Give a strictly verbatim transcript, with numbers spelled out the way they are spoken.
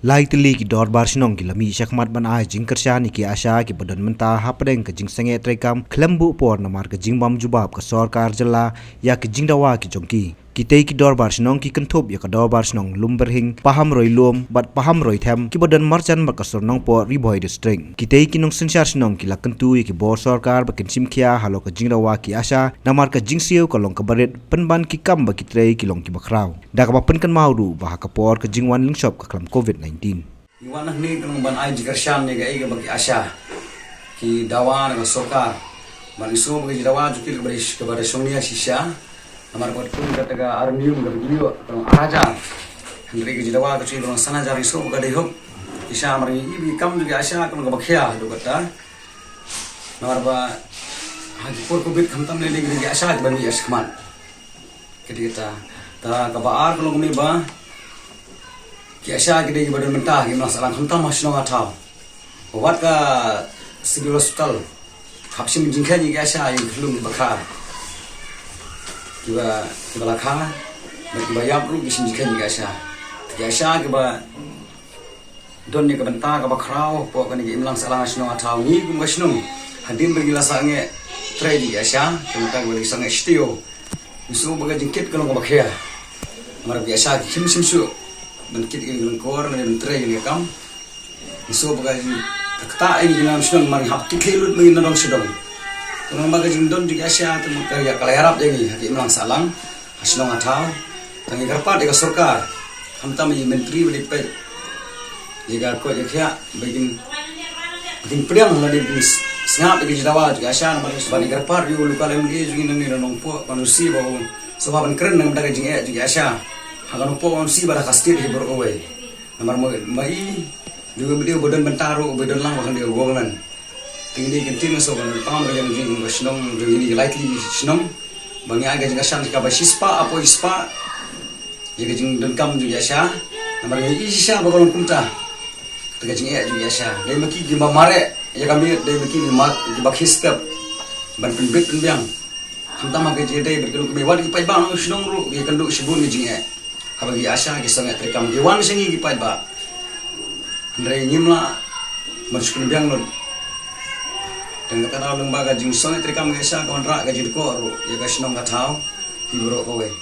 Lai tylli ki dorbar shnong ki la mih shakhmat ban ai jingkyrshan ïa ki ASHA kiba don mynta hapdeng ka jingsangeh treikam khlem buh por namar ka jingbym jubab ka sorkar jylla ïa ki jingdawa ki jong ki. Kitei ki dorbar shnong ki kynthup ïa ka dorbar shnong Lumbyrhing, Pahamroilum bad Pahamroithem kiba don marjan bad ka sor Nongpoh, Ri Bhoi District. Kitei ki nongsynshar shnong ki la kyntu ïa ki bor sorkar ba kin shim khia halor ka jingdawa ki ASHA namar ka jingsiew ka long kaba rit, pynban ki kam ba ki trei ki long kiba khraw, da kaba pynkynmaw ruh ba ha ka por ka jingwan lyngshop ka klam covid nineteen. Ngi wan hangne ka long ban ai jingkyrshan ïa kaei kaba ki ASHA ki dawa na ka sorkar. Ban ïoh sngewbha ka jingdawa jong ki kaba da, kaba da shong nia shisha. Namar ba kum kata ka ar niyum kaba ki ïoh ka long ar hajar. Hynrei ka jingdawa ka jong ki ka long san hajar, ïoh sngewbha ka dei hok. Shisha namar ngi ïohi ba ki kam jong ki ASHA ka long kaba khia haduh katta. Namar ba ha ki por covid khamtam lei lei ki ASHA kiba mih shakhmat. Ka dei kata. Ta kaba ar ka long kumne ba ki ASHA ki dei kiba don mynta ha ki imlang sahlang khamtam ha shnong ha thaw. Wat ka Civil Hospital hap shim jingkheiñ ïa ki ASHA ïa ki khyllung kiba kha, kiba, kiba la kha bad kiba ïap ruh ki shim jingkheiñ ïa ki ASHA. Ki ASHA kiba don ïa ka bynta kaba khraw hapoh kane ka imlang sahlang ha shnong ha thaw. Ngi kum ka shnong hadien ba ngi la sangeh trei ïa ki ASHA, ka bynta kaba ngi sangeh shtiew, ngi sngew ba ka jingkit ka long kaba khia. Namar ba ki ASHA kim shym shuh ban kit ïa ki lyngkor ne ban trei ïa ka kam. Ngi sngew ba ka jing, ka ktah ïa ngi ki nongshong shnong namar ngi hap kit khlieh lut ma ngi na dong sha dong. Te namar ba ka jingdon jong ki ASHA te ka la ïarap ïa ngi ha ka imlang sahlang ha shnong ha thaw. Te ngi kyrpad ïa ka sorkar, khamtam ïa i myntri ba dei peit ïa ka koit ka khiah, ba kin, ba kin pdiang lane ba kin sngap ïa ka jingdawa jong ki ASHA. Namar ba ngi kyrpad ïa u local MLA jong ngi nangne na Nongpoh, Bah Nongsi, ba u sngewbha ban kren na ka bynta ka jingeh jong ki ASHA ha ka Nongpoh, Bah Nongsi, bad ha ka state hi baroh kawei. Namar ma, ma i dei u MLA uba don bynta ruh, uba don lang ba kan dei u government. Te ngi dei kin tieng shuh ban pang ka jong ngi ka shnong, jong ngi ka lai tylli shnong, ba ngi ai ka jingkyrshan kaba shispah hapoh shispah ïa ka jingdonkam jong ki ASHA. Namar ngi i shisha ba ka long kumta. Te ka jingeh jong ki ASHA, dei ma ki kiba mareh ïa ka miet, dei ma ki kiba, kiba khie step ban pynbit pynbiang. Khamtam ha ka jingïadei bad ki longkmie, wat ki paidbah nongshong shnong ruh ki kynduh shibun ka jingeh. Haba ki ASHA ki sangeh treikam ki wan sha ngi ki paidbah. Hynrei ngim lah ban shu pynbiang lut. Te kata ka daw lyngba ka jingsangeh treikam ki ASHA ka wanrah ka jingdkoh ruh ïa ka shnong ka thaw hi baroh kawei.